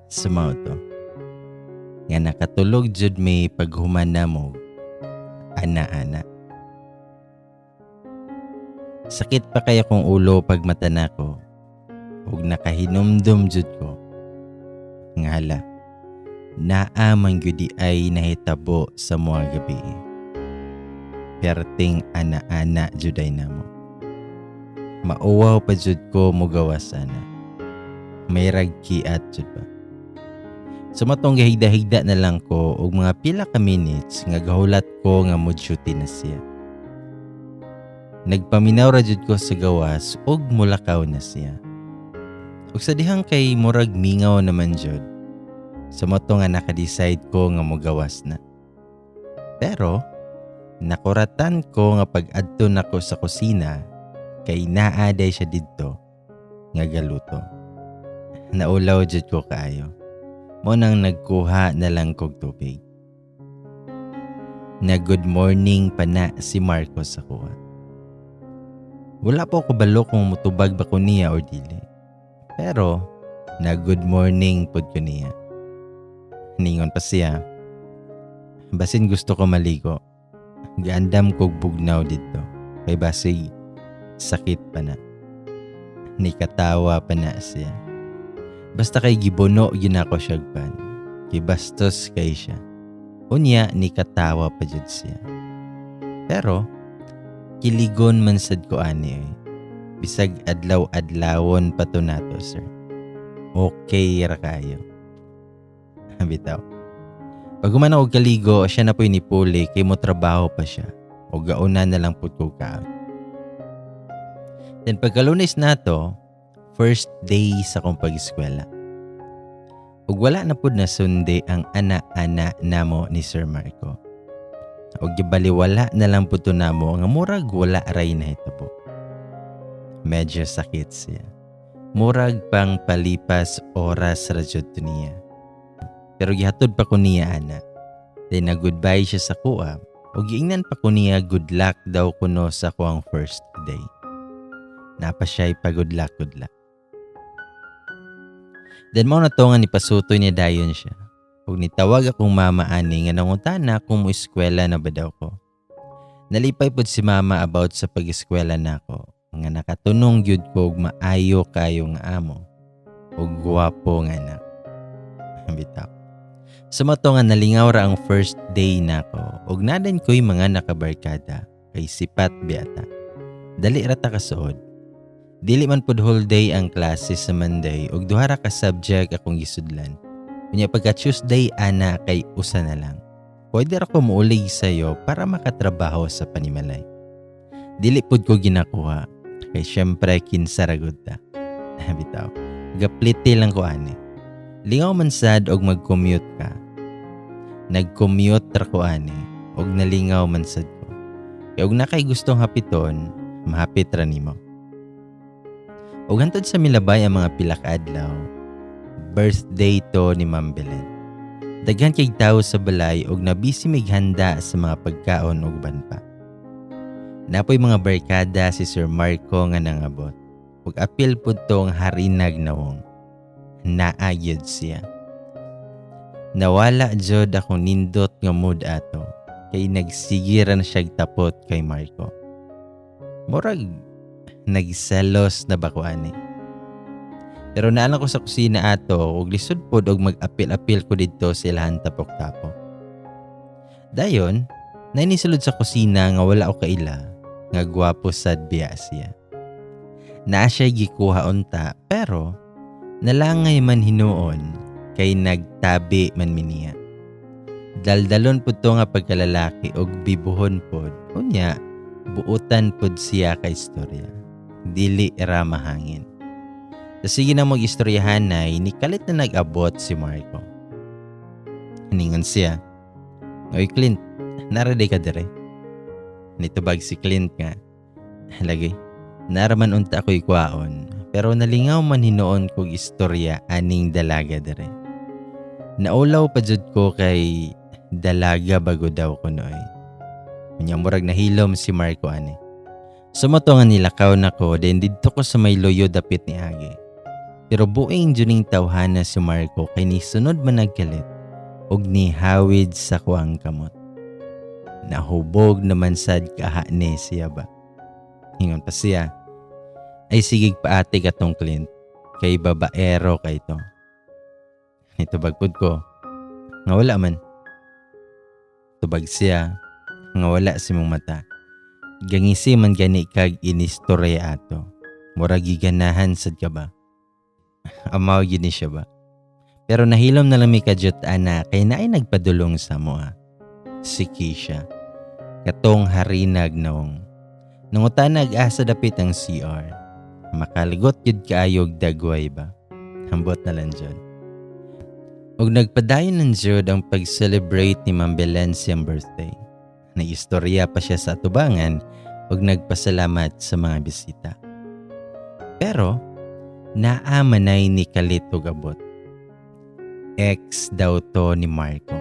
Sa mao to nga nakatulog jud mi paghuman namo ana-ana. Sakit pa kay akong ulo pag mata nako ug nakahinumdum jud ko nga hala, naa man gyud ay nahitabo sa mga gabi. Perting ana-ana jud ay namo. Mauwaw pa jud ko mugawas ana. May ragkiat jud ba. Sa mao tong gahigda-higda na lang ko og mga pila ka minutes nga gahulat ko nga mo-duty na siya. Nagpaminaw ra jud ko sa gawas ug mulakaw na siya. Ug sa dihang kay murag mingaw naman jud. Sa mao to nga naka-decide ko nga mogawas na. Pero nakuratan ko nga pag-adto nako sa kusina kay naa day siya didto nga galuto. Naulaw jud ko kaayo. Mo nang nagkuha na lang kog tubig. Na good morning pa na si Marco sa kuha. Wala po ko balo kung mutubag ba ko niya or dili. Pero na good morning pod ko niya. Ningon pa siya, basin gusto ko maligo. Gaandam kog bugnaw didto. Kay basig sakit pa na. Nikatawa pa na siya. Basta kay gibuno gyud nako siya pan. Gibastos kay siya. Unya nikatawa pa jud siya. Pero kiligon man sad ko ani oy. Bisag adlaw-adlawon pa to nato, sir. Okay ra kayo. Bitaw. Pag human ako kaligo, siya na po'y nipuli kay mo trabaho pa siya. O gauna na lang pud ko kaon. Then pagka-Lunes na to, first day sa akong pag-eskwela. Ug wala na pud na sundi ang ana-ana namo ni Sir Marco. Ug gibaliwala na lang pud to namo nga murag wala ray nahitabo. Medyo sakit siya. Murag pang palipas oras ra jud to niya. Pero gihatod pa ko niya ana. Then na goodbye siya sa kuha. Ug giingnan pa ko niya good luck daw kuno sa kuang first day. Napa siya'y pa good luck, good luck. Then mao na to nga nipasutoy niya dayon siya. Ug nitawag akong mama ani nga nangutana kung mo-eskwela na ba daw ko. Nalipay pod si mama about sa pag-eskwela nako nga nakatunong gyud ko og maayo kayo nga amo ug gwapo nga anak. Bitaw. Sa mao to nga nalingaw ra ang first day nako ug nadan ko'y mga nakabarkada kay sipat biata. Dali ra ta kasuod. Dili man pud whole day ang klase sa Monday ug duha ra ka subject akong gisudlan. Unya pagka Tuesday ana kay usa na lang. Pwede ra ko muulig sayo para makatrabaho sa panimalay. Dili pud ko ginakuha kay syempre kinsa ra gud ta. Bitaw. Gapliti lang ko ani. Lingaw man sad og mag-commute ka. Nag-commute ra ko ani og nalingaw man sad ko. Kay og nakay gustong hapiton, mahapit ra nimo. Og hantod sa milabay ang mga pila ka adlaw, birthday to ni Ma'am Belen. Daghan kay tawo sa balay og nabisi mighanda sa mga pagkaon ug uban pa. Napoy mga barkada si Sir Marco nga nangabot. Ug apil pud to ang harinag nawong. Naa gyud siya. Nawala jud akong nindot nga mood ato kay nagsige ra na siyag tapot kay Marco. Murag nagselos na ba ko ani. Pero naa ko sa kusina ato ug lisod pod og mag-apil-apil ko didto sa ilahan tapok-tapok. Dayon, nainisulod sa kusina nga wala ko kaila nga gwapo sad biya siya. Naa siya gikuha unta pero nalangay man hinuon kay nagtabi man mi niya. Daldalon pud to nga pagkalalaki og bibuhon pod. Unya, buutan pod siya kay istorya. Dili ra mahangin. Sa sige na mag-istoryahanay, ni kalit na nag-abot si Marco. Ningon siya, "Oy Clint, naraday ka dire?" Nitubag si Clint nga, "Lagi, naraman unta ako'y kwaon, pero nalingaw man hinuon kog istorya aning dalaga dire." Naulaw pa jud ko kay dalaga bago daw ko noy. Unya murag nahilom si Marco ani. Sa mao to nga nilakaw nako, then didto ko sa may luyo dapit ni Agi. Pero buing jud ning tawhana si Marco kay nisunod man nagkalit ug nihawid sa kuang kamot. Nahubog naman sad kaha ni siya ba. Ingon pa siya, "Ay, sige, paati katong Clint kay babaero kay to." Nitubag pud ko nga wala man. Tubag siya nga wala sa imong mata. Gangisi man gani kag inistorya ato. Murag giganahan sad ka ba? Amaw gyud ni siya ba? Pero nahilom na lang mi kadyot ana kay naay nagpadulong sa amoa. Si Keisha. Katong harinag nawong. Nangutana og asa dapit ang CR. Makaligot gyud kaayog dagway ba? Ambot na lang jud. Ug nagpadayon ng jud ang pag-celebrate ni Ma'am Belen siyang birthday. Nag-istorya pa siya sa atubangan ug nagpasalamat sa mga bisita. Pero naa manay ni kalit og abot. Ex daw to ni Marco.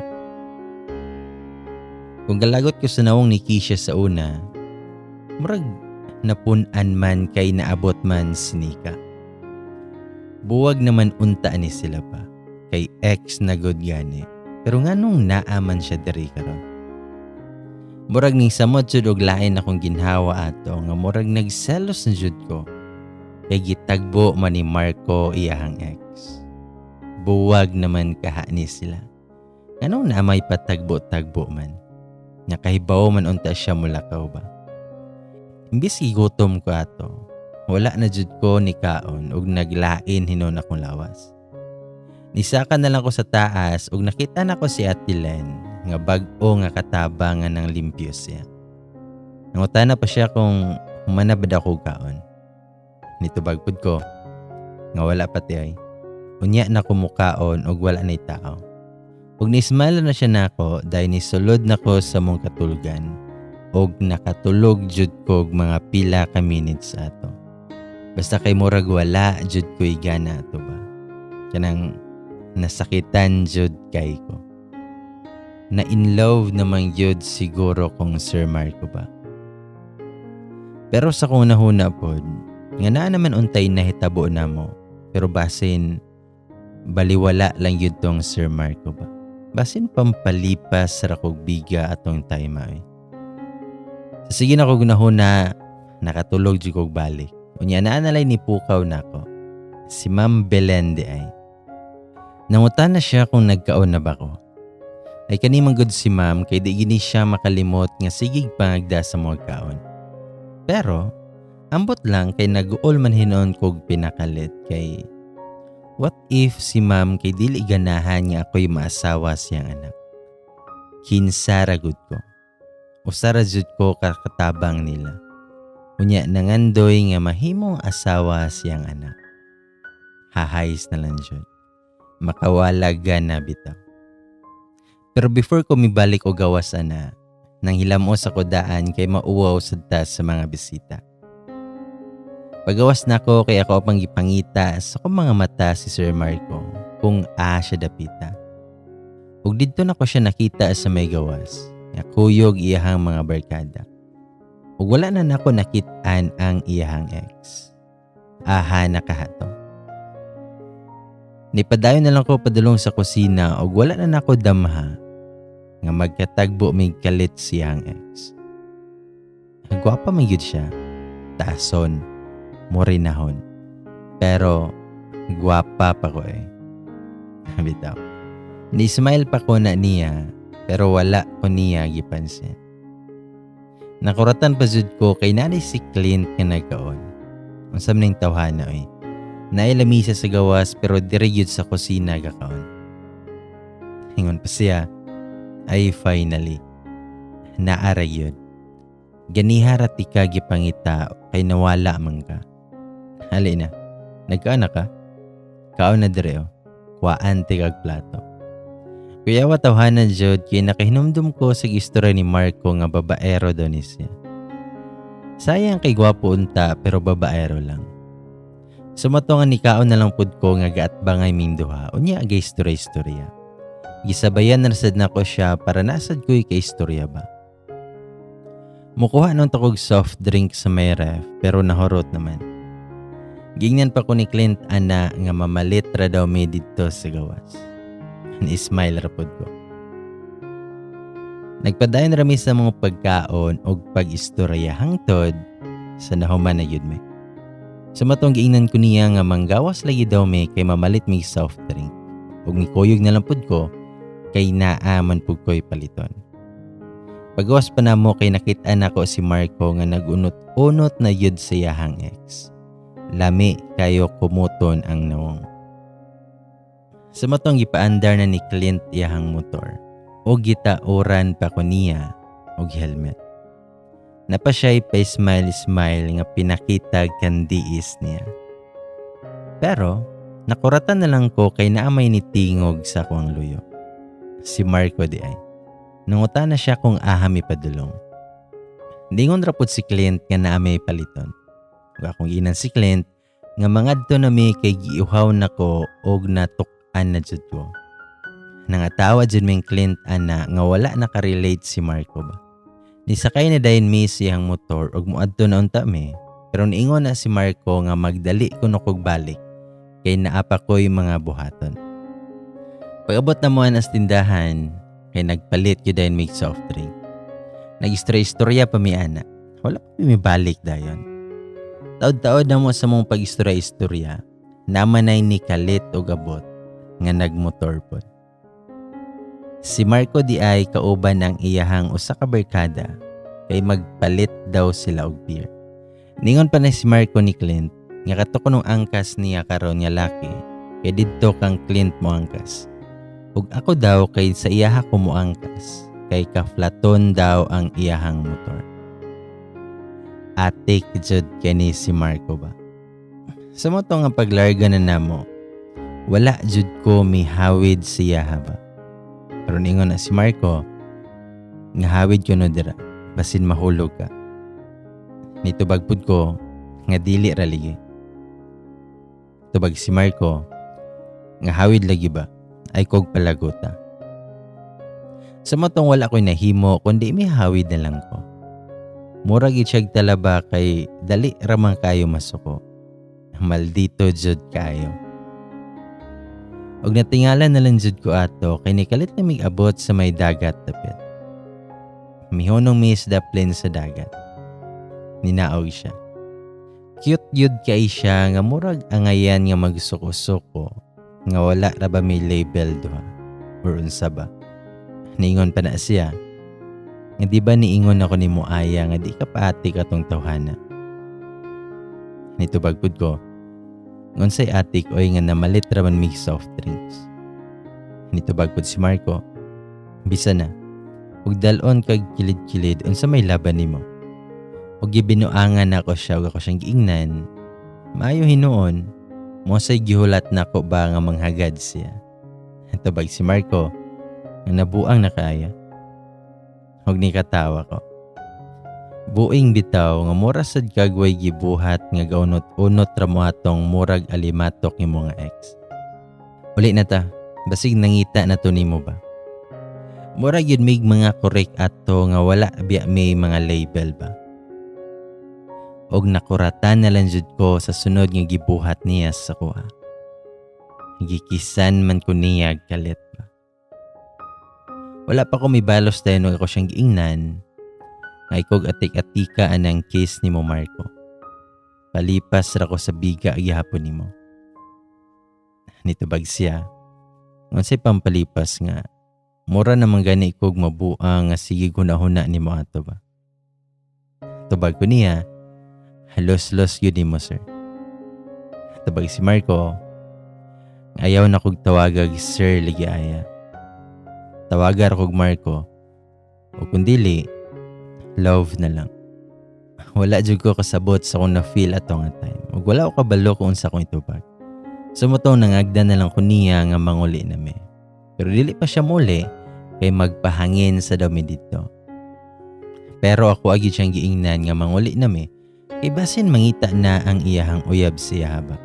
Kung galagot ko sa nawong ni Keisha sa una, murag napun-an man kay naabot man si Nika. Buwag naman unta ni sila pa, kay ex na gud gani. Pero nganong naa man siya diri karon? Murag ning samot jud og lain akong ginhawa ato nga murag nagselos na jud ko. Kay gitagbo man ni Marco iyahang ex. Buwag naman kaha ni sila. Nganong naa may patagbo-tagbo man? Nakahibaw man unta siya mulakaw ba? Imbis gigutom ko ato, wala na jud ko ni kaon ug naglain hinon akong lawas. Nisaka na lang ko sa taas ug nakita na ko si Ate Len nga bag-o nga kataba nga nang limpyo siya. Nangutana pa siya kung humana ba daw ko kaon. Nitubag pud ko nga wala pa ti ay. Unya na ko mukaon ug wala na'y tao. Ug ni-smile na siya nako dahil nisulod na ko sa mong katulgan ug nakatulog jud ko og mga pila ka minutes ato. Basta kay murag wala jud ko gana ato ba. Kanang nasakitan jud kay ko. Na in love naman jud siguro kong Sir Marco ba. Pero sa kong nahuna pod, nga naa naman untay nahitabo namo. Pero basin baliwala lang yun tong Sir Marco ba. Basin pampalipas sa rakog biga atong time ay. Sa sige na kog nahuna, nakatulog jud kog balik. Unya naa nalay ni pukaw nako. Si Ma'am Belen di ay. Nangutana siya kung nagkaon na ba ko. Ay, kani man gud si Ma'am kay di gini siya makalimot nga sigig pangagda sa mga kaon. Pero ambot lang kay naguol man hinon kog pinakalit kay what if si Ma'am kay dili ganahan nga ako'y maasawa siyang anak. Kinsa ra gud ko? Usa ra jud ko kakatabang nila. Unya nangandoy nga mahimong asawa siyang anak. Hahays na lang jud. Makawala gana bitaw. Pero before ko mibalik og gawas ana, nang hilamos ako daan kay mauwaw sad ta sa mga bisita. Pagawas nako kay ako pang gipangita sa akong mga mata si Sir Marco kung a siya dapita. Ug didto nako siya nakita sa may gawas, nga kuyog iyahang mga barkada. Ug wala na nako nakit-an ang iyahang ex. Aha na kahato. Nipadayon na lang ko padulong sa kusina ug wala na nako damha nga magkatagbo mig kalit siyang ex. Gwapa man gyud siya. Taason, morinahon. Pero gwapa pa ko eh. Bitaw. Ni-smile pa ko na niya pero wala ko niya gipansin. Nakuratan pa jud ko kay nanay si Clint nga nagkaon. Unsa man ning tawhana oy. Naay lamisa sa gawas pero diri gyud sa kusina gakaon. Ingon pa siya, "Ay, finally. Naa ra gyud. Ganiha ra tika gipangita kay nawala man ka. Hali na. Nagkaon na ka? Kaon na dire oh. Kuhaan tigag plato." Kuyawa tawhanan jud kay nakahinumdum ko sa istorya ni Marco nga babaero daw ni siya. Sayang kay gwapo unta pero babaero lang. Sumato nga nikaon na lang pud ko nga gaatbangay ming duha, unya agay istorya-istorya. Gisabayan na sad nako siya para nasad ko'y kay istorya ba. Mukuha nung takog soft drink sa may ref pero nahurot naman. Gingnan pa ko ni Clint ana nga mamalit ra daw mi didto sa gawas. Ni-smile ra pod ko. Nagpadayon ra mi sa mga pagkaon og pag-istorya hangtod sa nahuman na gyud mi. Sa matong giingnan ko niya nga manggawas lagi daw mi kay mamalit mig soft drink. Ug nikuyog na lang pud ko kay naa man pud ko'y paliton. Pagawas pa namo kay nakit-an nako si Marco nga nagunot-unot na yud sa iyahang ex. Lami kayo kumuton ang nawong. Sa matong gipaandar na ni Clint iyahang motor o gitauran pa ko niya og helmet. Napa siya'y pa-smile-smile nga pinakita kandiis niya. Pero nakuratan na lang ko kay naamay ni tingog sa akong luyo. Si Marco di ay. Nangutana siya kung aha mi padulong. Dingon ra pud si Clint nga naamay paliton. Ug akong ginan si Clint nga mangadto na mi kay giuhaw nako og natuk-an na jud ko. Nangatawa jud ming Clint ana nga wala nakarelate si Marco ba. Nisakay na dayon mi siyang motor ug moadto na unta mi, pero niingon na si Marco nga magdali kuno kog balik kay naa pa ko'y mga buhaton. Pag-abot na mo sa tindahan kay nagpalit gyud dayon mig soft drink. Nag-istorya-istorya pa mi ana. Wala pa mi balik dayon. Taod-taod na mo sa mong pag-istorya-istorya, namanay ni kalit og abot nga nagmotor pod. Si Marco di ay kauban ang iyahang usa ka barkada kay magpalit daw sila og beer. Ningon pa na si Marco ni Clint nga kato kunong angkas niya karon nga laki kay didto kang Clint mo angkas. Ug ako daw kay sa iyaha ko mo angkas kay kaflaton daw ang iyahang motor. Atik jud kani si Marco ba. Sa mo to nga paglarga na namo, wala jud ko mihawid siya ba. Pero ningon na si Marco, nga hawid ko no dira, basin mahulog ka. Nitubag pud ko, nga dili ra ligi. Tubag si Marco, nga hawid lagi ba, ay kog palaguta. Sa matong wala ko'y nahimo, kundi mihawid na lang ko. Murag siyag talaba kay dali ramang kayo masuko. Maldito jud kayo. Og natingala na lang jud ko ato kay nikalit na mig-abot sa may dagat dapit. Mihunong mi sa daplin sa dagat. Ninaog siya. Cute yud kay siya nga murag angayan nga magsuko-suko nga wala ra ba may label duha or unsa ba. Niingon pa na siya nga di ba niingon ako ni Moaya nga di ka paati katong tawhana. Nitubag pud ko, ngunsay atik oy nga namalit ra man mig soft drinks. Nitubag pud si Marco, bisa na, ug dal-on kag kilid-kilid unsa may laban nimo. Ug gibinuangan nako siya ug ako siyang giingnan, maayo hinuon, mosay gihulat nako ba nga manghagad siya. Tubag si Marco, nga nabuang na kaaya. Ug ni katawa ko. Buing bitaw nga mura sad kag way gibuhat nga gaunot-unot ra mo atong murag alimatok nimo nga ex. Uli na ta, basig nangita na to nimo ba? Murag yun mig mga korek ato nga wala biya may mga label ba? Og nakuratan na lang jud ko sa sunod nga gibuhat niya sa kuha. Gikisan man ko niya kalit ba? Wala pa ko mibalos dayon ako siyang giingnan. Nga ikog atik-atika anang kiss nimo Marco. Palipas ra ko sa biga gihapon nimo. Nitubag siya. Unsay pampalipas nga mura naman gani kog mabuang nga sige hunahuna nimo ato ba. Tubag ko niya, halos-los yun nimo sir. Tubag si Marco, ayaw na kog tawagag sir ligi aya. Tawagar kog Marco, o kung dili, love na lang. Wala jud ko kasabot sa kung na-feel ato nga time. Ug wala ko kabalo kung unsa akong itubag. Sumutong nangagda na lang ko niya nga manguli na mi. Pero dili pa siya muli kay magpahangin sa daw mi didto. Pero ako agi siyang giingnan nga manguli na mi kay basin mangita na ang iyahang uyab siya haba.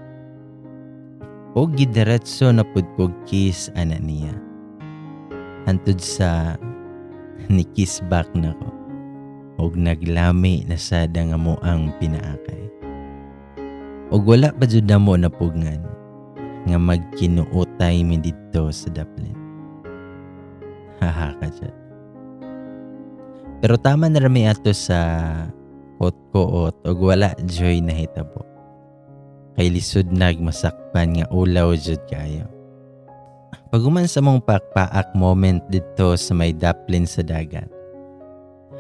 O gidiretso na pud kog kiss ana niya. Hantod sa ni kiss back na ko. Og naglami na sad ang amoang pinaakay. Ug wala pa jud namo napugngan nga magkinuotay mi didto sa Daplin. Haha ka jud. Pero tama na rami ato sa kuot-kuot ug wala joy nahitabo. Kay lisod nag masakpan nga ulaw jud kayo. Paguman sa mong pakpaak moment didto sa may Daplin sa dagat,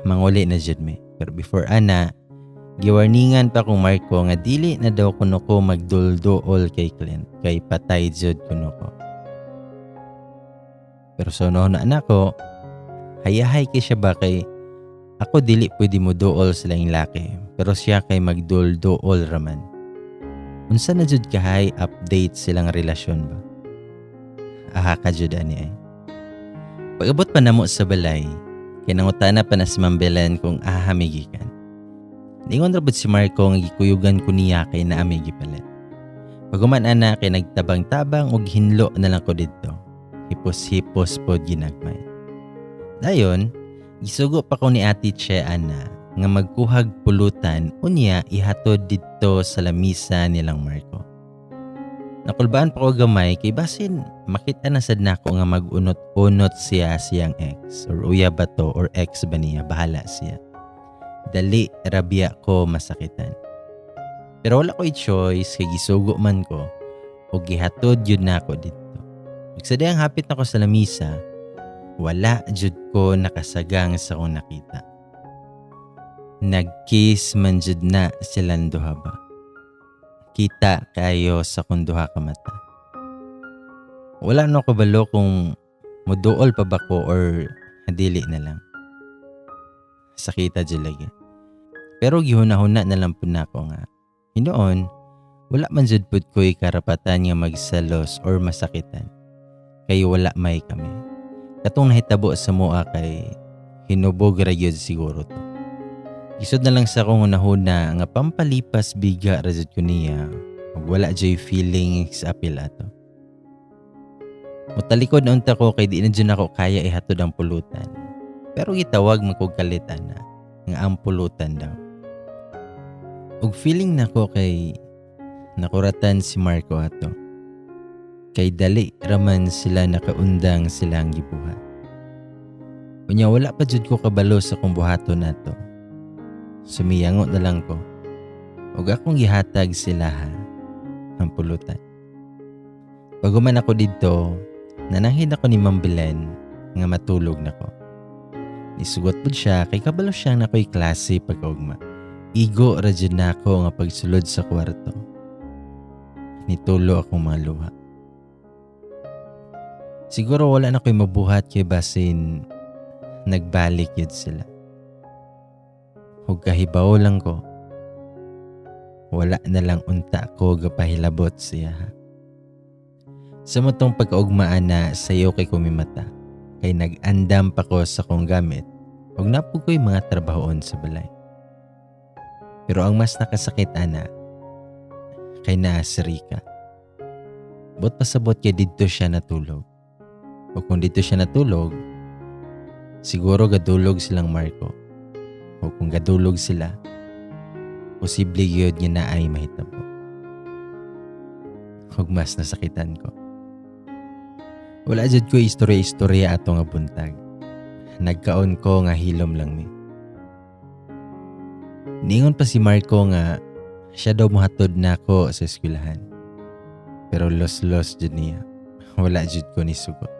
manguli na jud mi. Pero before ana, giwarningan pa kong Marco nga dili na daw kuno ko magdulduol kay Clint kay patay jud kuno ko. Pero sa so, na nako, hayahay kay siya ba kay ako dili pwede mo duol sa laing laki pero siya kay magdulduol raman. Unsa na jud kahay update silang relasyon ba? Aha ka jud ani ay. Pag-abot pa namo sa balay, kinangutana pa na si Ma'am Belen kung aha mi gikan. Ningon ra si Marco nga gikuyugan ko niya kay naa mi gipalit. Pag-human ana kay nagtabang-tabang og hinlo na lang ko didto. Hipos-hipos pod ginagmay. Dayon, gisugo pa ko ni Ate Che ana nga magkuhag pulutan unya ihatod didto sa lamisa nilang Marco. Nakulbaan pa ko gamay kay basin makita na sad nako nga mag-unot-unot siya siyang ex or uya ba to or ex ba niya, bahala siya. Dali rabia ko masakitan. Pero wala ko'y choice kay gisugo man ko o gihatod yun nako didto. Sa dihang hapit nako sa lamisa, wala jud ko nakasagang sa akong nakita. Nag-kiss man jud na silang duha ba. Kita kayo sa kung duha ka mata. Wala no ko balo kung muduol pa ba ko or dili na lang. Sakita jud lagi. Pero gihuna-huna na lang pud nako nga hinoon, wala man jud pud ko'y karapatan nga magselos or masakitan. Kay wala may kami. Katong nahitabo sa moa kay hinubog ra gyud siguro to. Isod na lang sa akong hunahuna nga pampalipas biga ra jud ko niya ug wala jud feelings apil ato. Mutalikod na unta ko kay di na jud nako kaya ihatod ang pulutan. Pero gitawag man kog kalit ana nga ang pulutan daw. Ug feeling nako kay nakuratan si Marco ato. Kay dali raman sila nakaundang silang gibuhat. Unya wala pa jud ko kabalo sa kung buhaton nato. Sumiyango na lang ko. Ug akong gihatag sila ha, ang pulutan. Pag-human ako didto, nananghid ako ni Ma'am Belen nga matulog na ko. Nisugot pud siya kay kabalo siya na ko'y klase pagkaugma. Igo ra jud nako nga pagsulod sa kwarto. Nitulo akong mga luha. Siguro wala na ko'y mabuhat kay basin nagbalik yun sila. Ug kahibaw lang ko, wala na lang unta ko gapahilabot siya. Sa motong pagkaugmaan na sayo kay kumimata, kay nag-andam pa ko sa kong gamit, ug napug ko'y mga trabahoon sa balay. Pero ang mas nakasakit ana, kay naa si Rika. Buot pasabot kay didto siya natulog. O kung didto siya natulog, siguro gadulog silang Marco. O kung gadulog sila, posible gyud nga naay mahitabo. Ug mas nasakitan ko. Wala jud ko istorya-istorya ato nga buntag. Nagkaon ko nga hilom lang mi. Ningon pa si Marco nga siya daw mohatod nako sa eskwelahan. Pero los-los jud niya. Wala jud ko ni sugot.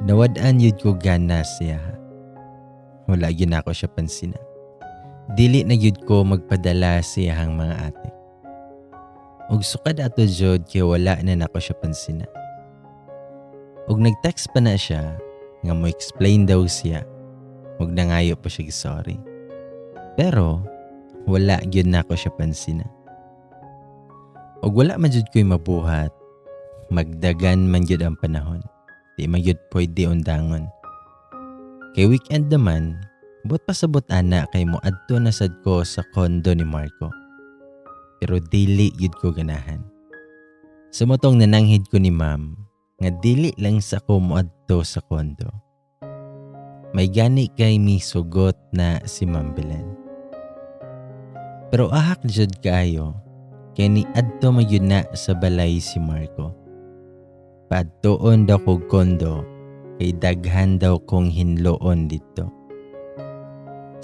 Nawad-an jud ko gana siya. Wala gyud nako siya pansina. Dili na gyud ko magpadala sa iyahang mga ate. Ug sukad ato jud kay wala na nako siya pansina. Ug nag-text pa na siya nga mo explain daw siya. Ug nangayo pa siya sorry. Pero wala gyud nako siya pansina. Ug wala man jud ko'y mabuhat, magdagan man gyud ang panahon. Di man gyud pwede undangon. Kay weekend naman, buot pasabot ana kay mo adto na sad ko sa condo ni Marco. Pero dili gyud ko ganahan. Sa motong nananghid ko ni ma'am nga dili lang sa ko moadto sa condo. May gani kay mi sugot na si Ma'am Belen. Pero ahak jud kaayo kay niadto man gyud na sa balay si Marco. Paadtuon daw kog kondo kay daghan daw kong hinloon didto.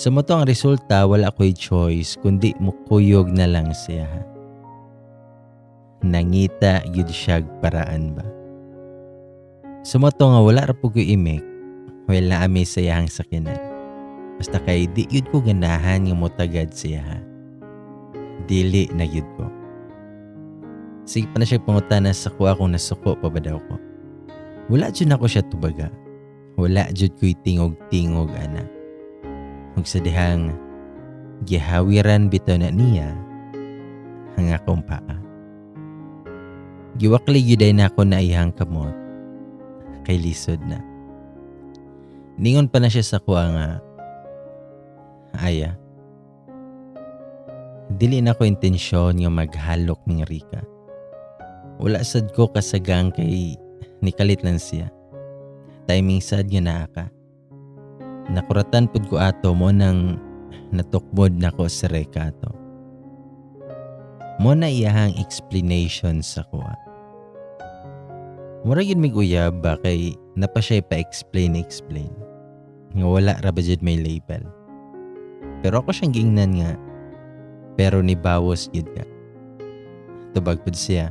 Sa mao to ang resulta, wala ko'y choice kundi mukuyog na lang siya. Nangita gyud siyag paraan ba. Sa mao to nga wala ra pud ko'y imik while naa mi sa iyahang sakyanan. Basta kay di gyud ko ganahan nga motagad siya. Dili na gyud ko. Sige pa na siya pangutana sa kuha kung nasuko pa ba daw ko. Wala jud nako siya tubaga. Wala jud ko'y tingog-tingog ana. Ug sa dihang gihawiran bitaw na niya ang akong paa. Giwakli gyud ay nako na iyang kamot kay lisod na. Ningon pa na siya sa kuha nga, "Aya, dili na ko intensyon nga maghalok ning Rika. Wala sad ko kasagang kay nikalit lang siya. Timing sad nga naa ka. Nakuratan pud ko ato mo nang natukmod nako sa Reka ato." Mo na iyahang explanation sa kuha. Mura gyud mig uyab ba kay napa siya pa-explain explain. Nga wala ra ba jud may label. Pero ako siyang giingnan nga, "Pero ni bawas gyud ka." Tubag pud siya,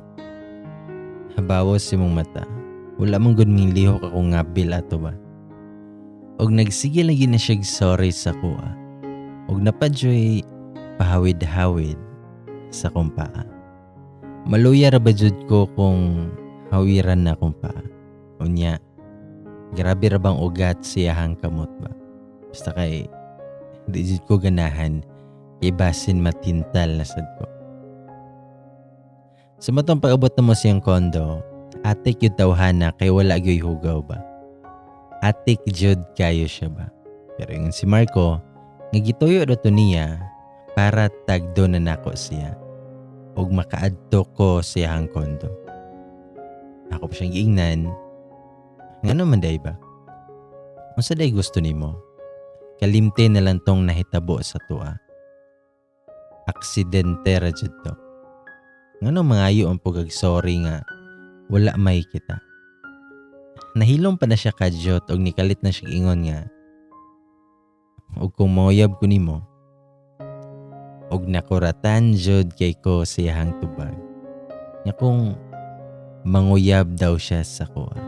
"Bawas imong mata. Wala man gud ming lihok akong ngabil ato ba." Og nagsige lagi na siya sorry sa kuha. Og napadyoy pahawid-hawid sa akong paa. Maluya ra ba jud ko kung hawiran na akong paa. Unya, grabe ra bang ugat siyahang kamot ba. Basta kay di jud ko ganahan kay basin matintal na sad ko. Sa matong pag-abot na mo siyang kondo, atik yung tawhana kay wala gyoy hugaw ba. Atik jud kayo siya ba. Pero ingon si Marco, nga gituyo daw to niya para tagdo na nako siya ug makaadto ko sa iyahang kondo. Ako pa siyang giingnan, "Ngano man day ba? Unsa day gusto nimo? Kalimte na lang tong nahitabo sa tua. Aksidente ra jud to. Ngano mangayo ang pugag sorry nga wala may kita?" Nahilom pa na siya kadyot og nikalit na siya ingon nga, "Og kung moyab ko nimo?" Og nakuratan jud kay ko sa iyahang tubag nga kung manguyab daw siya sa kuha.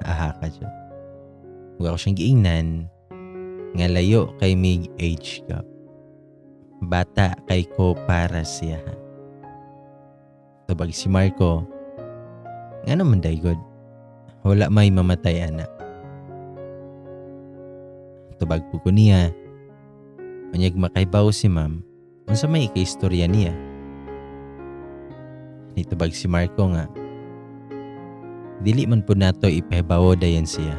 Aha ka jud. Ug ako siyang giingnan nga layo kay mig age gap. Bata kay ko para siya. Tubag si Marco, "Nga naman day god. Wala may mamatay ana." Tubag po ko niya, "Unyag makaibaw si ma'am, unsa may ikaistorya niya?" Nitubag si Marco nga, "Dili man po nato ipahibawo dayon siya.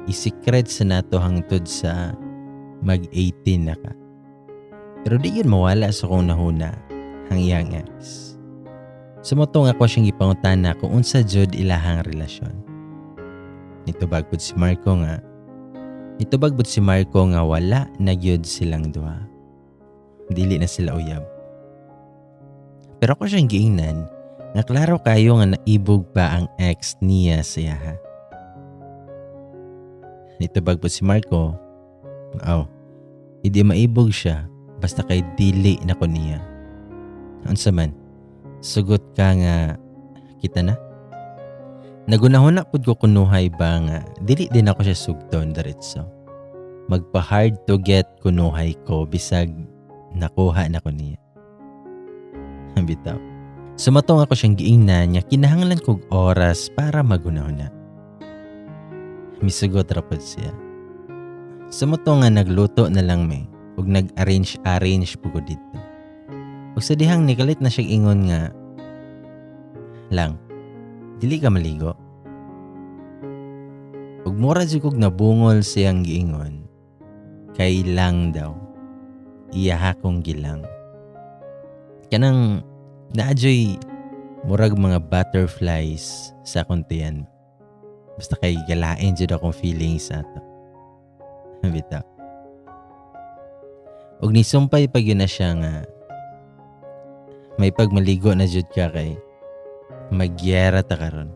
I-secret sa nato hangtod sa mag-18 na ka." Pero di yun mawala sa kong nahuna ang iyang ex. Sumutong ako siyang gipangutana kung unsa jud ilahang relasyon. Nitubag pud si Marco nga wala na gyud silang duha. Dili na sila uyab. Pero ako siyang giingnan nga klaro kayo nga naibog pa ang ex niya sa iyaha. Nitubag pud si Marco, "Aw, hindi maibog siya basta kay dili na ko niya. Unsa man, sugot ka nga kita na?" Nagunahuna pud ko kunuhay ba nga dili din ako siya sugton diretso. Magpa hard to get kunuhay ko bisag nakuha na ko niya. Bitaw. Sumatong ako siyang giingnan nga kinahanglan kog oras para magunahuna. Misugot ra pud siya. Sumutong nga nagluto na lang me ug nag-arrange-arrange pud ko didto. Ug sa dihang nikalit na siya ingon nga, "Lang, dili ka maligo?" Ug mura jud kog nabungol siyang giingon. Kay lang daw. Iyaha kong gilang. Kanang naadyoy murag mga butterflies sa akong tiyan. Basta kay galain jud akong feelings ato. Bitaw. Ug nisumpay pa gyud na siya nga may pagmaligo na jud ka kay magyera ta karon.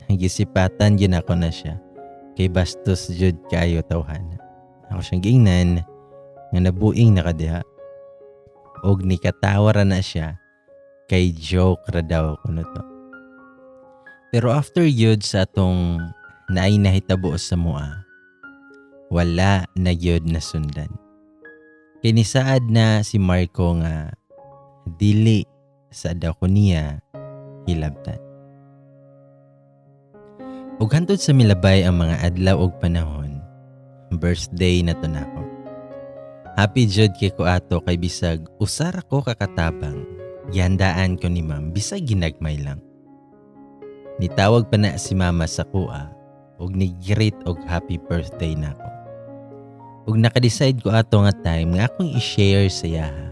Gisipatan gyud ako na siya kay bastos jud kaayo tawhana. Ako siyang giingnan nga nabuing na ka diha. Og nikatawa ra na siya kay joke ra daw kuno to. Pero after gyud sa atong naay nahitabo sa mua, wala na gyud nasundan. Kay nisaad na si Marco nga dili sa daw ko niya hilabtan. Ug hantod sa milabay ang mga adlaw ug panahon, birthday na to nako. Happy jud kay ko ato kay bisag usara ko kakatabang, gihandaan ko ni ma'am bisag ginagmay lang. Nitawag pa na si mama sa kuha ug ni-greet og happy birthday nako. Ug naka-decide ko ato nga time nga akong i-share sa iyaha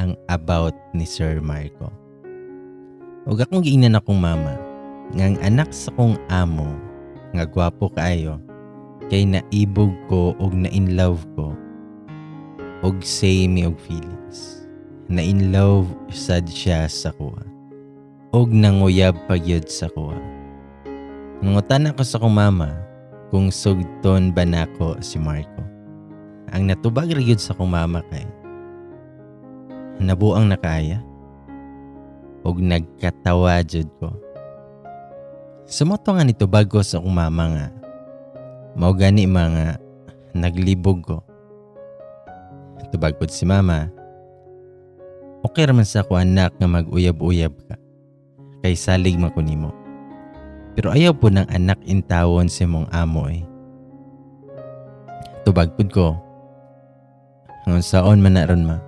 ang about ni Sir Marco. Ug akong giingnan akong mama nga ang anak sa kong amo nga gwapo kaayo kay naibog ko ug na-in love ko og same mi og feelings. Na in love sad siya sa kuha og nanguyab pa gyud sa kuha. Nangutana ko sa akong mama kung sugton ba nako si Marco. Ang natubag ra gyud sa akong mama kay nabuang nakaaya og nagkatawa jud ko. Sumoto nga nitubag ko sa akong mama nga mao gani mga naglibog ko. Tubag pod si mama, okay ra man sa ako anak nga mag-uyab-uyab ka kay salig man ko nimo. Pero ayaw po ng anak intawon sa imong amo eh. Tubag pud ko, ang saon man na ron ma,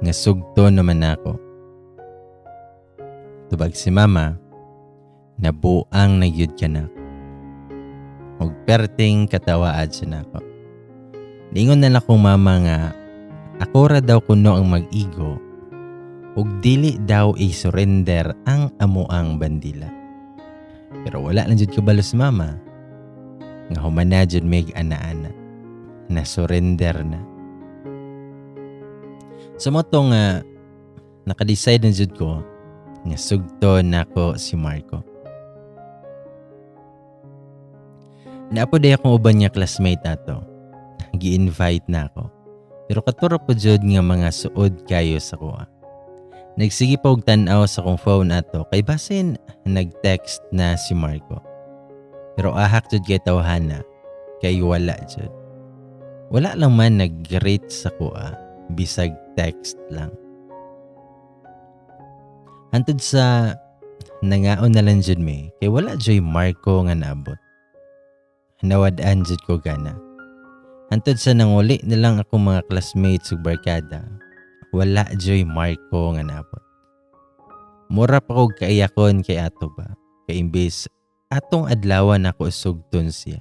nga sugto naman ako. Tubag si mama, nabuang na gyud ka na. Og perting katawaad siya nako. Ningon na lang akong mama nga ako ra daw kuno ang mag-igo ug dili daw i-surrender ang amuang bandila. Pero wala lang jud kabalo si mama nga human na jud mig ana-ana na surrender na. Sa mo to nga naka-decide na jud ko nga sugto nako si Marco. Naapo day akong uban nga classmate ato. Gi-invite na ako. Pero katuro po jud nga mga suod kayo sa kuha. Nagsige pa og tan-aw sa akong phone ato kay basin nag-text na si Marco. Pero ahak jud kay tawhana kay wala jud. Wala lang man nag-greet sa kuha bisag text lang. Hantod sa nangaon na lang jud mi kay wala joy Marco nga naabot. Nawad-an jud ko gana. Hantod sa nanguli na lang akong mga classmates ug barkada, wala joy Marco nga naabot. Mura pa kog kaiyakon kay ato ba, kay imbes atong adlawan ako sugton siya.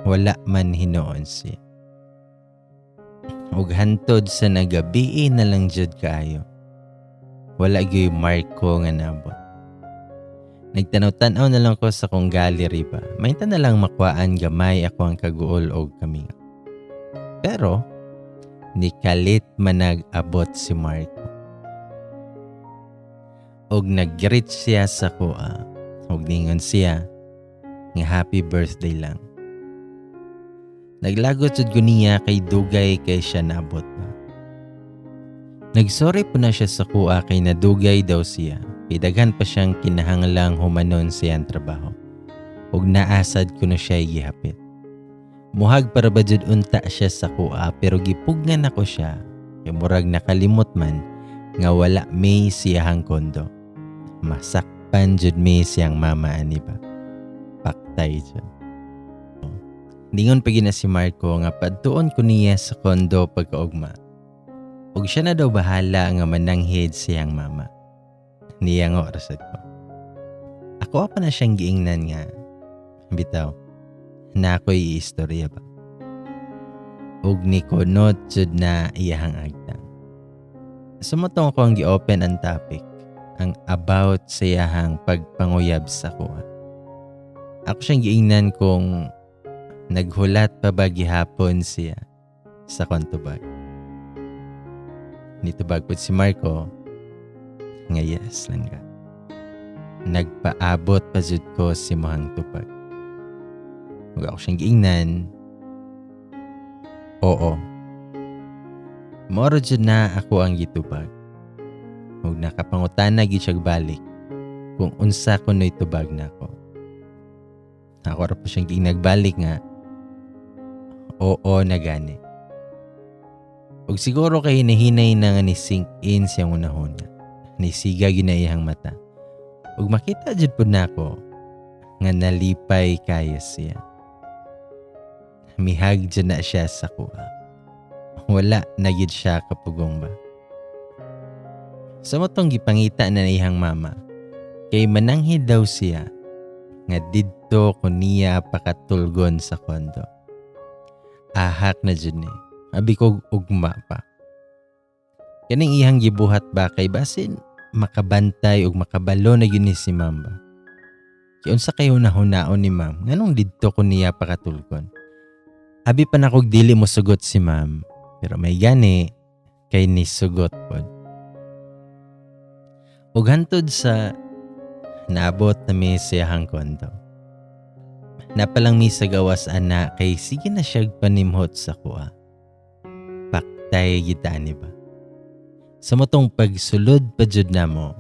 Wala man hinuon siya. Ug hantod sa nagabii na lang jud kaayo, wala gyud Marco nga naabot. Nagtanaw-tanaw na lang ko sa kong gallery ba. Mainta na lang makuhaan gamay ako ang kaguol og kaminga. Pero, nikalit man nag-abot si Marco. Og nag-greet siya sa kuha. Og ningon siya nga happy birthday lang. Naglagot jud ko niya kay dugay kay siya naabot ba. Nagsorry po na siya sa kuha kay nadugay daw siya. Kay daghan pa siyang kinahanglang humanon siyang trabaho. Ug naasad ko na siya gihapit. Muhag para ba jud unta siya sa kuha pero gipugnan ako siya. Kay murag nakalimot man nga wala may siyahang kondo. Masakpan jud may siyang mama ani ba. Paktay jud. Ningon pa gina si Marco nga padtuon ko niya sa kondo pagkaugma. Ug siya na daw bahala nga mananghid siyang mama. Niya nga orasad ko. Ako pa na siyang giingnan nga bitaw na ako'y iistorya ba. Ug ni kunot jud na iyahang agtang. Sumutong ko ang gi-open ang topic, ang about sa iyahang pagpanguyab sa kuha. Ako siyang giingnan kung naghulat pa ba gihapon siya sa kontubag. Nitubag pud si Marco nga yes lang ka. Nagpaabot pa jud ko sa imuhang tubag. Ug ako siyang giingnan, "Oo." Mao ra jud na ako ang gitubag. Ug nakapangutana gyud siya balik kung unsa kuno'y tubag nako. Ako ra po siyang giingnan balik nga oo na gani. Ug siguro kay hinahinay na nga ni sink in siyang unahuna. Nisiga gyud na iyang mata. Ug makita jud pud nako nga nalipay kayo siya. Mihag jud na siya sa kuha. Wala na gyud siya kapugong ba. Sa motong gipangita na iyang mama, kay mananghid daw siya nga didto ko niya pakatulgon sa kondo. Ahak na jud ni. Abi kog ugma pa. Kaning iyang gibuhat ba kay basin makabantay ug makabalo na gyud ni si ma'am ba. Kay unsa kay hunahunaon ni ma'am nganong didto ko niya pakatulgon? Abi pa nakog dili mo sugot si ma'am, pero may gani kay nisugot pod. Ug hantod sa naabot na mi sa iyahang kondo. Napalang mi sa gawas ana kay sige na siyag panimhot sa kuha. Paktay gid ani ba. Sa motong pagsulod pa jud namo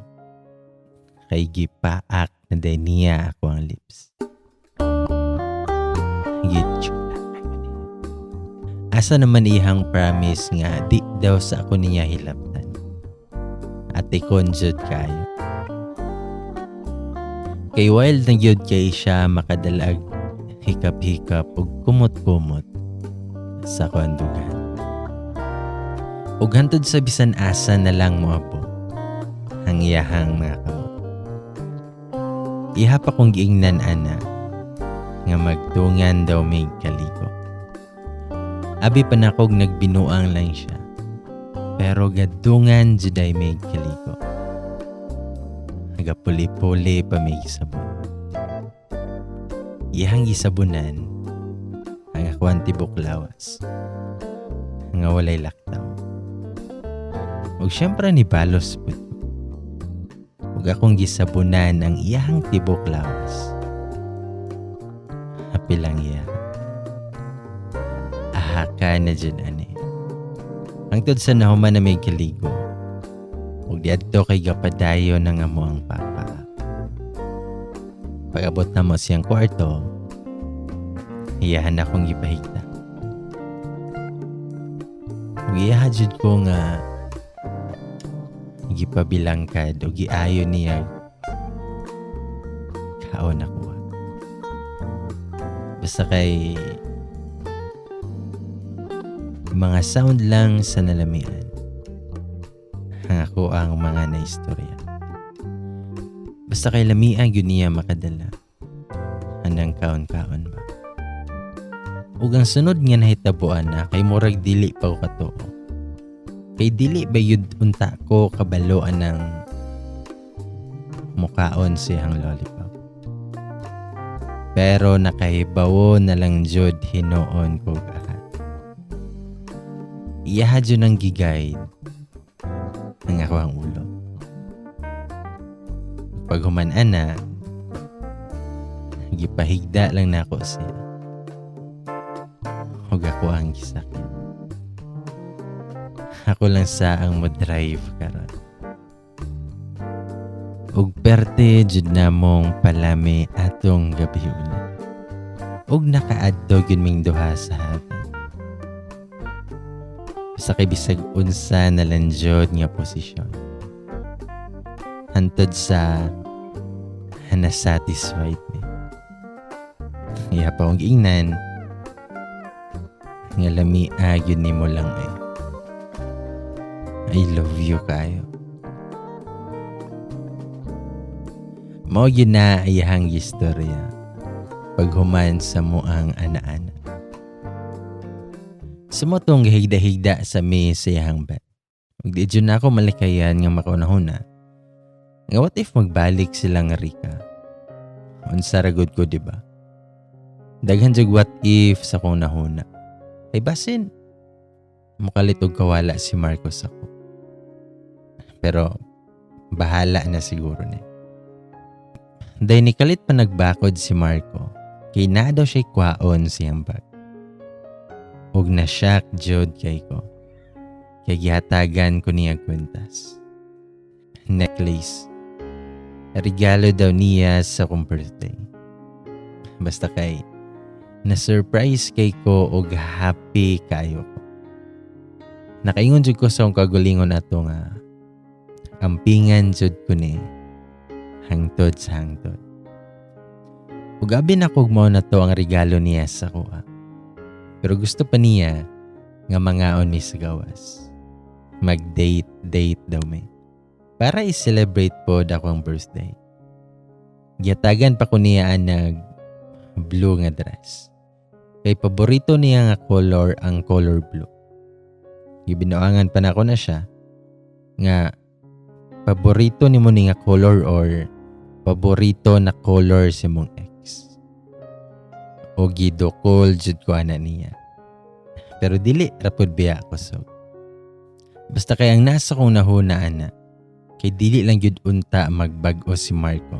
kay gipaak na day niya ako ang lips. Gitchula. Asa naman iyang promise nga di daw sa ako niya hilabtan. Atikon jud kayo. Kay wild na gyud kay siya makadalag hikap-hikap ug kumot-kumot sa kuandugan. Ug hantod sa bisan asa na lang moabot ang iyahang mga kamot. Iha pa kong giingnan ana nga magtungan daw mig kaligo. Abi pa nakog nagbinuang lang siya. Pero gadungan juday mig kaligo. Nagapuli-puli pa mig sabon. Iyahang gisabunan ang akuang tibok lawas nga walay laktaw. Ug syempre ni balos pud. Ug akong gisabunan ang iyahang tibok lawas. Happy lang iya. Ahaka na jud ani. Hangtod sa nahuman na may kaligo. Ug diadto kay gapadayon ang amo ang papa. Pag-abot na mo siyang kwarto, iyahan akong gipahigta. Ug iyaha jud ko nga gipabilangkad o giayo niya kaon ako. Basta kay mga sound lang sa nalamian ang ako ang mga naistorya. Basta kay lamian gyud niya makadala anang kaon-kaon ba. Ug ang sunod nga nahitabuan na kay murag dili pa ko katuo. Kay dili ba yun unta ko kabalo anang mukaon siyang lollipop. Pero nakahibawo na lang jud hinuon ko gahat. Iyaha jud ang giguide ang ako ang ulo. Pag human ana, gipahigda lang nako siya. Ug ako ang gisakit. Ako lang sa ang mo-drive karon. Ug perte jud namong palami atong gabiuna. Ug nakaadto gyud ming duha sa heaven. Sa kay bisag unsa na lang jud nga posisyon. Hantod sa na-satisfied mi. Iya pa akong giingnan nga lamia gyud nimo lang eh. I love you kayo. Mao gyud na iyahang istorya paghuman sa muang ana-ana. Sumotong gihigda-higda sa mi sa iyahang bed. Ug di jud na ako malikayan nga makaunahuna. Nga what if magbalik sila nga Rika? Unsa ra gud ko, di ba? Daghan jud what if sa kong nahuna. Kay basin, mukalit og kawala si Marcos ako. Pero bahala na siguro ni. Day nikalit pa nagbakod si Marco kay naa daw siya kwaon siyang bag. Ug na-shock jud kay ko. Kay gihatagan ko niya kwintas. Necklace. Regalo daw niya sa akong birthday. Basta kay na-surprise kay ko og happy kayo ko. Nakaingon jud ko sa akong kagulingon ato nga ampingan jud ko ni hangtod sa hangtod. Ug abi na kog mao na to ang regalo niya sa kuha. Pero gusto pa niya nga mangaon mi sa gawas. Mag-date, date daw mi. Para i-celebrate pod akong birthday. Gihatagan pa ko niya nag blue nga dress. Kay paborito niya nga color ang color blue. Gibinuangan pa nako na siya nga paborito nimo ni nga color or paborito na color si mong ex. O gidukol jud ko ana niya. Pero dili rapod biya ako so. Basta kay ang nasa kong nahuna ana kay dili lang gyud unta magbag-o si Marco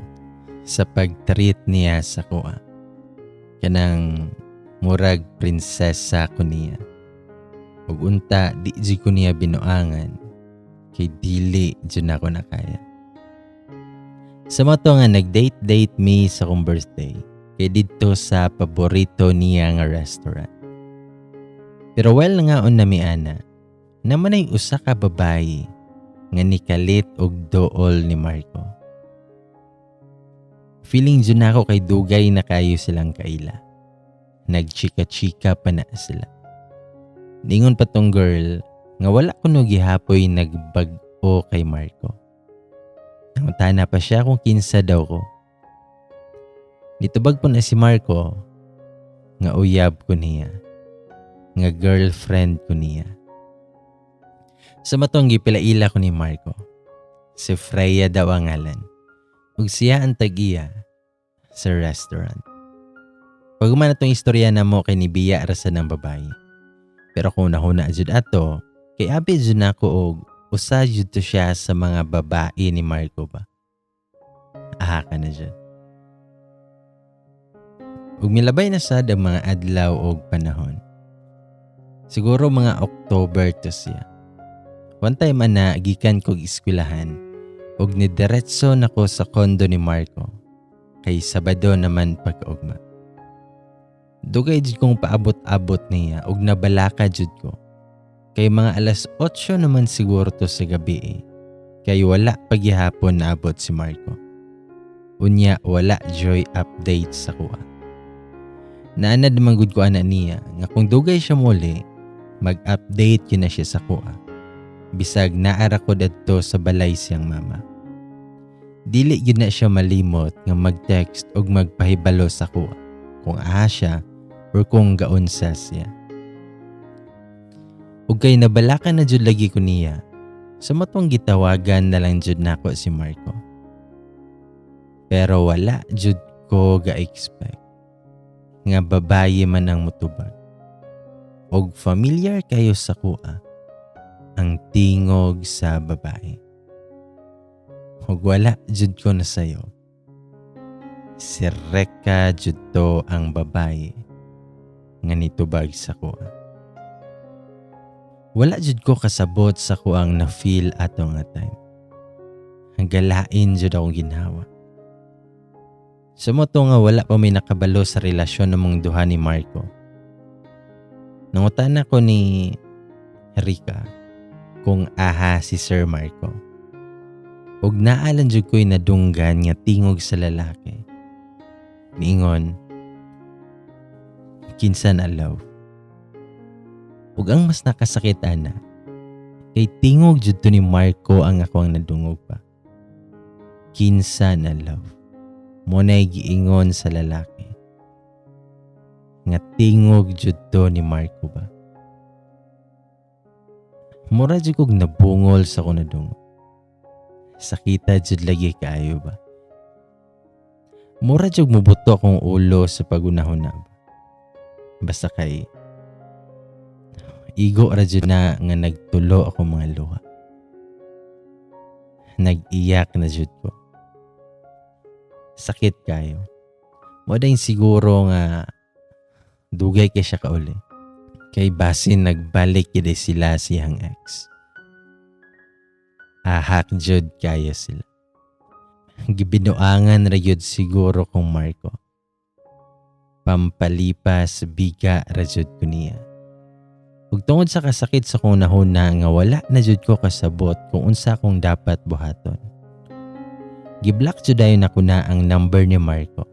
sa pag-treat niya sa kuha. Kanang murag prinsesa ko niya. Ug unta di jud ko niya binuangan kay dili jud nako nakaya. Sa mato nga nag-date-date mi sa akong birthday kay didto sa paborito niya nga restaurant. Pero while nangaon na mi ana, naman ay usa ka babayi nga nikalit og dool ni Marco. Feeling jud nako kay dugay na kayo silang kaila. Nagchika-chika pa na sila. Ningon pa tong girl nga wala kuno gihapoy nagbag-o kay Marco. Nangutana pa siya kung kinsa daw ko. Nitubag po na si Marco nga uyab ko niya, nga girlfriend ko niya. Sa matong gipilaila ko ni Marco, si Freya daw ang ngalan. Ug siya ang tag-iya sa restaurant. Paghuman atong istorya namo kay nibiya ra sa ng babae. Pero kung nahuna jud ato, kay abi jud nako og usa jud to siya sa mga babae ni Marco ba. Aha ka na jud. Ug milabay na sad ang mga adlaw og panahon. Siguro mga October to siya. One time ana gikan kog eskwelahan ug nidiretso nako sa kondo ni Marco kay Sabado naman pagkaugma. Dugay jud kong paabot-abot niya ug nabalaka jud ko. Kay mga 8:00 naman siguro to sa gabi eh. Kay wala paghihapon naabot si Marco. Unya wala joy update sa kuha. Naanad naman gud ko ana niya nga kung dugay siya muli, mag-update yun na siya sa kuha. Bisag naara ko dadto sa balay siyang mama. Dili gyud na siya malimot nga mag-text og magpahibalo sa kuha kung aha siya or kung gaunsa siya. Ug kay nabalaka na jud lagi ko niya, sa matong gitawagan na lang jud nako si Marco. Pero wala jud ko ga-expect nga babaye man ang mutubag. Og familiar kayo sa kuha ang tingog sa babae. Ug wala jud ko na sayo. Si Reka jud to ang babae nga nitubag sa kuha. Wala jud ko kasabot sa kuang na-feel ato nga time. Ang galain jud akong ginhawa. Sa moto nga wala pa may nakabalo sa relasyon namong duha ni Marco. Nangutana ko ni Rika kung aha si Sir Marco. Ug naalan jud ko'y nadunggan nga tingog sa lalaki. Niingon, kinsa na love. Ug ang mas nakasakit ana, kay tingog jud to ni Marco ang ako ang nadungog pa. Kinsa na love. Mo na'y giingon sa lalaki. Nga tingog jud to ni Marco ba. Mura jud kog nabungol sa akong nadungog. Sakita jud lagi kaayo ba. Mura jud mubuto akong ulo sa pagunahon na ba. Basta kay igo ra jud na nga nagtulo ako mga luha. Nag-iyak na jud ko. Sakit kayo. Mao dayon siguro nga dugay kay siya kauli. Kay basin nagbalik gid sila siyang ex. Ahak jud kayo sila. Gibinuangan ra gyud siguro kong Marco. Pampalipas biga ra jud ko niya. Ug tungod sa kasakit sa akong nahuna nga wala na jud ko kasabot kung unsa akong dapat buhaton. Giblock jud dayon nako na ang number ni Marco.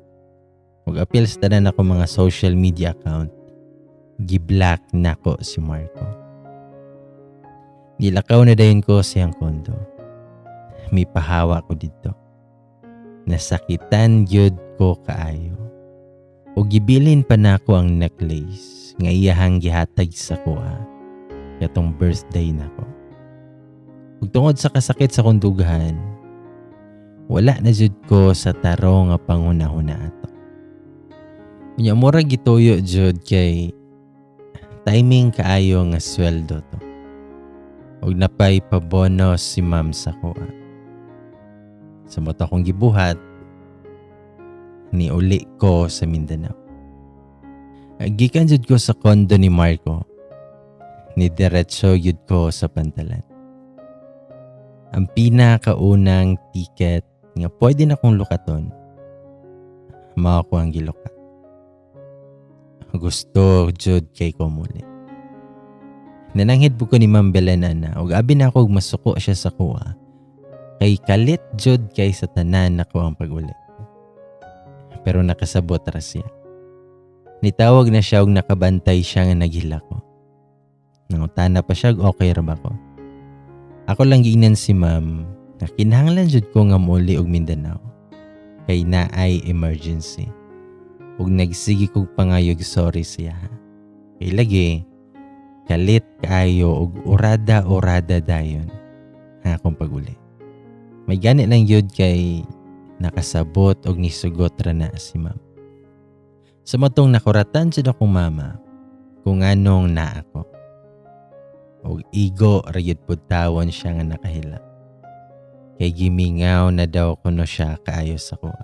Ug apil sa tanan ako mga social media account, giblock nako si Marco. Gilakaw na dayon ko siyang kondo. Mipahawa ko didto. Nasakitan gyud ko kaayo. Ug gibilin pa nako ang necklace nga iyahang gihatag sa kuha katong birthday nako. Ug tungod sa kasakit sa akong dughan, wala na jud ko sa tarong nga panghunahuna ato. Unya murag gituyo jud kay timing kaayo nga sweldo to. Ug napay pa-bonus si ma'am sa kuha. Sa mao to akong gibuhat, niuli ko sa Mindanao. Gikan jud ko sa kondo ni Marco, ni diretso jud ko sa pantalan. Ang pinakaunang ticket nga pwede na kong lukaton, mao ko ang gilukat. Gusto jud kay ko muli. Nananghid po ko ni Ma'am Belen ana ug abi na ako masuko siya sa kuha. Kay kalit jud kay sa tanan nako ang pag-uli. Pero nakasabot ra siya. Nitawag na siya og nakabantay siya nga naghila ko. Nangutana pa siya og okay ra ba ko. Ako lang giingnan si ma'am nga kinahanglan jud ko nga mouli og Mindanao kay naay emergency. Ug nagsige kog pangayog sorry siya. Kay lagi kalit kaayo og urada-urada dayon ang akong pag-uli. May gani lang yun kay nakasabot og nisugot ra na si ma'am. Sa matong nakuratan jud akong mama kung anong naa ako. Og igo ra gyud pud tawon siya nga nakahila. Kay gimingaw na daw kuno siya kaayo sa kuha.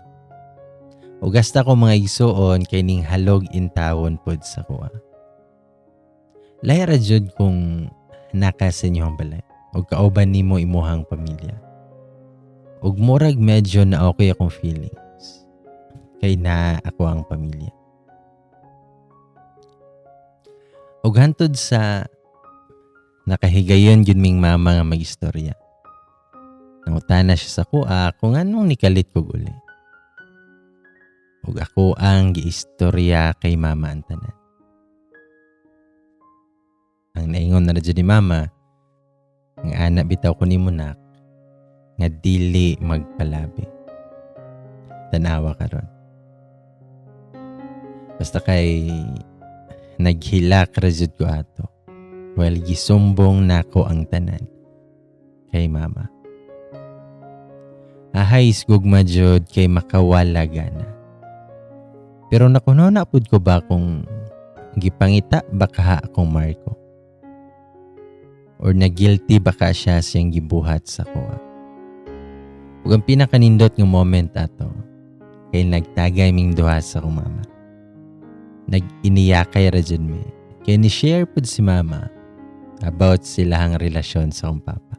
Ug hasta ko mga igsuon kay ning halog intawon pod sa kuha. Lahi ra jud kung naka sa inyong balay ug kauban nimo imuhang pamilya. Ug murag medyo na okay akong feelings kay naa ako ang pamilya. Ug hantod sa nakahigayon gyud ming mama nga magistorya. Nangutana siya sa kuha kung anong nikalit kog uli. Ug ako ang giistorya kay mama ang tanan. Ang naingon na jud ni mama, ang ana bitaw ko nimo nak, nga dili magpalabi. Tanawa karon. Basta kay naghilak ra jud ko ato. Well, gisumbong nako ang tanan kay mama. Ahay, gugma jud kay makawala gana. Pero nakuno na pud ko ba kung gipangita ba kaha akong Marco? Or na-guilty ba ka siya siyang gibuhat sa kuha? Ug ang pinakanindot nga moment ato, kay nagtagay ming duha sa akong mama. Nag-iniyakay ra jud mi. Kay ni-share pud si mama about silahang relasyon sa akong papa.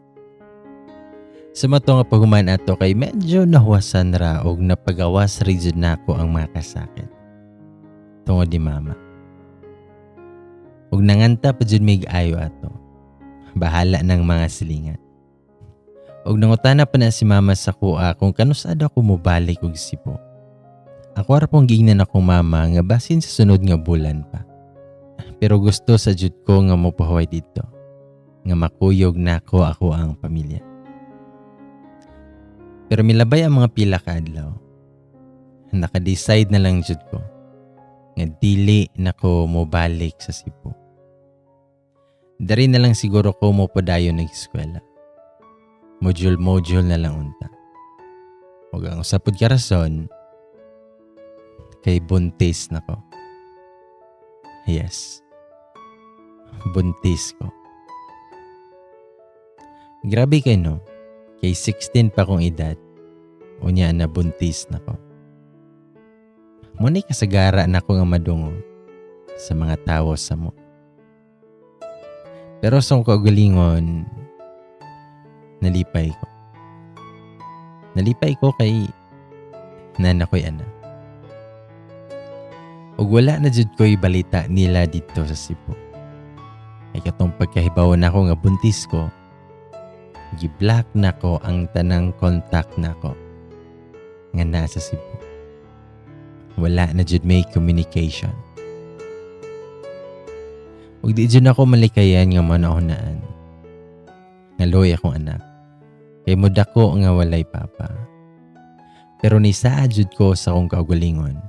Sa mato nga paghuman ato kay medyo nahuwasan ra og napagawas ra jud nako ang mga kasakit tungod ni mama. Ug nanganta pa jud mig ayo ato. Bahala ng mga silingan. Og nangutana pa na si mama sa kuha kung kanus-ad ako mobalik og Cebu. Ako ra pong giingnan akong mama nga basin sa sunod nga bulan pa. Pero gusto sa jud ko nga mopahuway didto, nga makuyog nako ako ang pamilya. Pero milabay ang mga pila ka adlaw. Naka-decide na lang jud ko nga dili nako mobalik sa Cebu. Dari na lang siguro ko mopadayon nag eskwela. Module-module na lang unta. Ug ang usa pud ka rason kay buntis nako. Yes. Buntis ko. Grabe kay no. Kay 16 pa kong edad, unya nabuntis na ko. Mao ni kasagara nako nga madungog sa mga tawo sa amo. Pero sa akong kaugalingon, nalipay ko. Nalipay ko kay naa na ko'y anak. Ug wala na jud ko'y balita nila didto sa Cebu. Kay katong pagkahibaw nako nga buntis ko, gi-block nako ang tanang contact nako nga nasa Cebu. Wala na jud may communication. Ug di jud ako malikayan nga manahunaan nga luoy akong anak. Kay mudako nga walay papa. Pero nisaad jud ko sa akong kaugalingon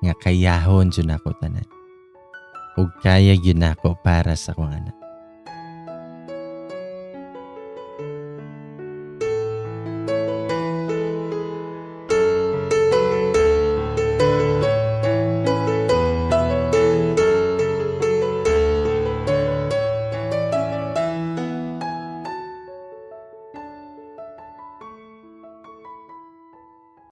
nga kayahon jud nako tanan. Ug kaya gyud nako para sa akong anak.